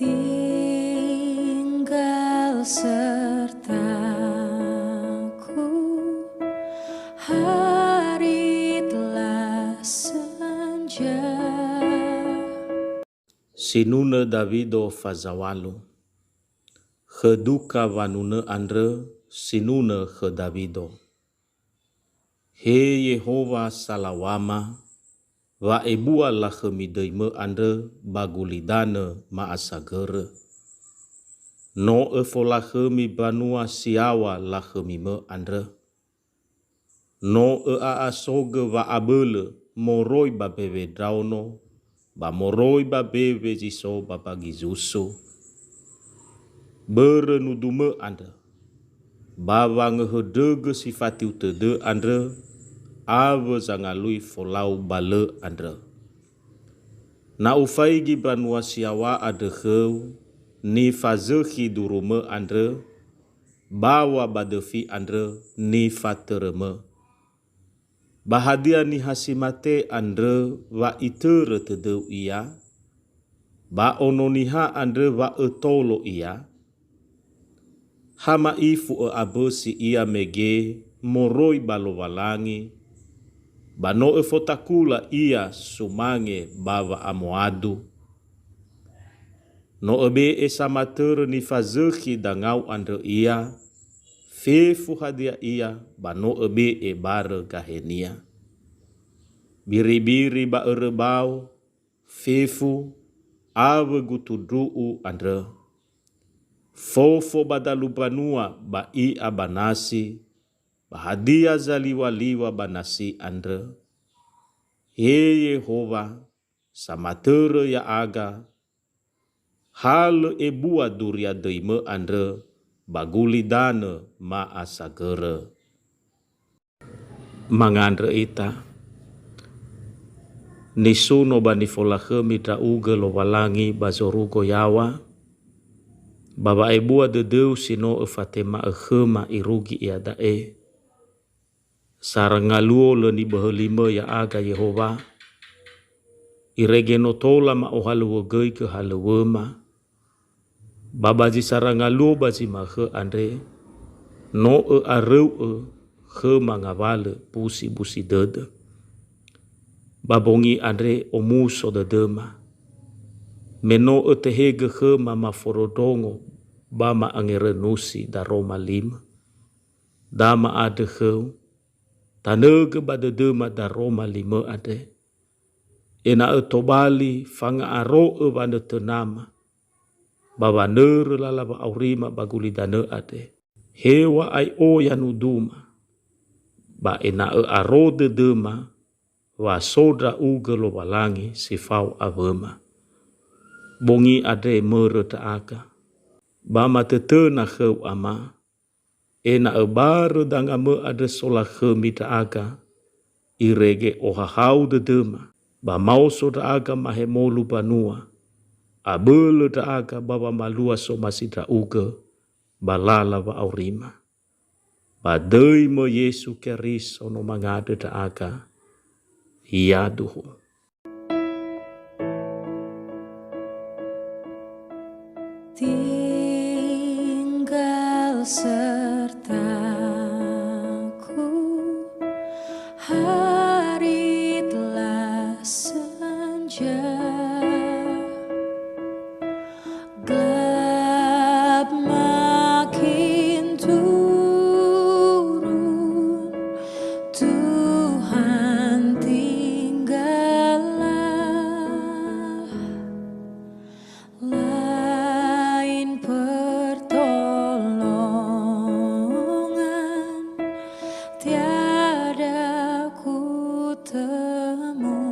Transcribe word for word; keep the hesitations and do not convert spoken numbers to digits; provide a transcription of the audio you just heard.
Tinggal sertaku, hari telah senja. Sinunö Dawido fazawalu. Khö duka wanunö andrö sinunö khö Dawido. He Yehowa salawama, wa'ebua lakhömi döimö andrö ba gulidanö ma'asagörö. No öfolakhömi banua si yaŵa lakhömimö andrö. No ö'a'asogö wa'abölö moroi ba mbewe ndraono, ba moroi ba mbewe zi so ba mbagi zusu. Börö nudumö andrö, ba wangöhöndrögö si fatiu tödö andrö, awö zangalui folau ba lö andrö. Na ufaigi mbanua si yaŵa andrö khöu, nifazökhi durumö andrö, baŵa ba döfi andrö nifatörömö. Ba hadia niha si mate andrö wa itörö tödöu ia? Ba Ono Niha andrö wa ötolo ia? Ha ma'ifu ö'abösi ia mege moroi ba Lowalangi, ba no öfotakula ia sumange ba wa'amoadu. No öbe'e samatörö nifazökhi dangau andrö ia, fefu hadia ia ba no öbe'e barö gahenia. Biribiri ba örö bao, fefu, awö gutundru'u andrö. Fofo ba dalu mbanua ba i'a ba nasi, ba hadia zaliŵa-liŵa ba nasi andrö. He Yehowa, samatörö ya'aga, halö ebua duria döimö andrö ba gulidanö ma'asagörö. Mangandrö ita. Nisuno ba nifolakhömi ndra'ugö Lowalangi ba zorugo yaŵa, ba wa'ebua dödöu si no öfatema'ö khöma irugi iada'e. Sara ngaluo lö niböhölimö ya'aga Yehowa, irege no tola ma'ohalöŵögöigö halöŵöma, ba ba zi sara ngaluo ba zi ma'ökhö andre, no ö'aröu'ö khöma ngawalö busi-busi dödö. Ba bongi andre omuso dödöma, me no ötehegö khöma mafondrondrongo ba ma'angerönusi daroma limö. Da ma'andrö khöu, tanögö ba dödöma daroma limö andre, ena'ö tobali fanga'aro'ö wanötönama, ba wanörö lala wa'aurima ba gulidanö andre. Heŵa'ae oya nuduma, ba ena'ö aro dödöma wa so ndra'ugö Lowalangi si fao awöma. Bongi andre mörö ndra'aga, ba matötöna khöu Ama, ena'ö barö dangamö andrö solakhömi ndra'aga, irege ohahau dödöma, ba maoso ndra'aga mahemolu banua, abölö ndra'aga ba wamalua somasi ndra'ugö ba lala wa'aurima. Ba döimö Yesu Keriso no mangandrö ndra'aga. Yaduhu. Tinggal sertaku, hari telah senja. Gelap makin turun, Tuhan tinggallah, lain pertolongan tiada ku temu.